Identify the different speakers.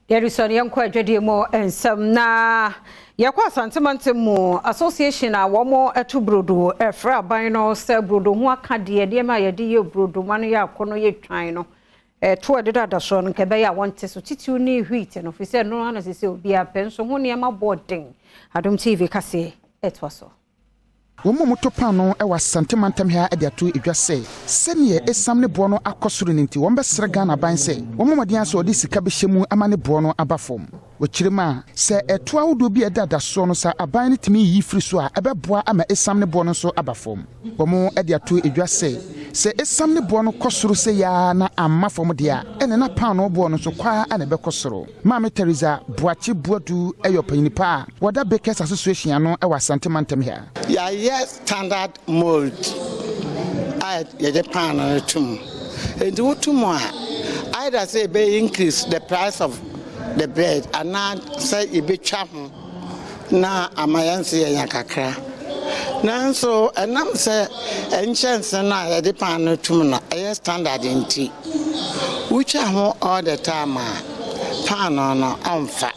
Speaker 1: Yɛde sɔre yɛnkɔ adwadie mu nsɛm na yɛkɔ Asantemantam mu. Association a wɔn to brodo ɛfrɛ aban no sɛ brodo ho aka deɛ, nneɛma a yɛde yɛ brodo ma no yɛ akɔnɔ yɛ twan no, ɛto a ɛdeda da soɔ no, nka ɛbɛyɛ a wɔnte so, titiw ne wheat no, fi sɛ no ana sɛ obiara pɛ nso ho nneɛma bɔɔ den. Adom TV kaseɛ ɛtoa so.
Speaker 2: Wɔn a wɔtɔ paano wɔ Asante mantam ha de ato edwa sɛ sɛneɛ esiam ne boɔ no akɔ soro no nti, wɔn bɛsrɛ Ghana ban sɛ wɔn mmɔden asɛ wɔde sika bɛhyɛ mu ama ne boɔ no aba fam. Wɔkyerɛ mu a, sɛ ɛto ahodoɔ bi a ɛda da soɔ no sa aban no tumi yiyi firi so a, ɛbɛboa ama esiam ne boɔ no nso aba fam. Wɔn de ato edwa sɛ sɛ esiam ne boɔ no kɔ soro sɛ yaa na amma fam deɛ a, ɛna na paano boɔ no nso kwaa na ɛbɛkɔ soro. Maame Teresa Boakye Buadu yɛ ɔpanyin pa a wɔda Bakers Association ano wɔ Asante mantam ha.
Speaker 3: Yɛayɛ standard mold a yɛde paano no to mu, nti woto mu a, either sɛ yɛbɛyɛ increase the price of the bread anaa sɛ yɛbɛtwa ho na ama yɛn nso yɛnya kakra. Nanso ɛnam sɛ nkyɛnse no a yɛde paano to mu no ɛyɛ standard nti, wotwa ho all the time a, paano no ɔmfa.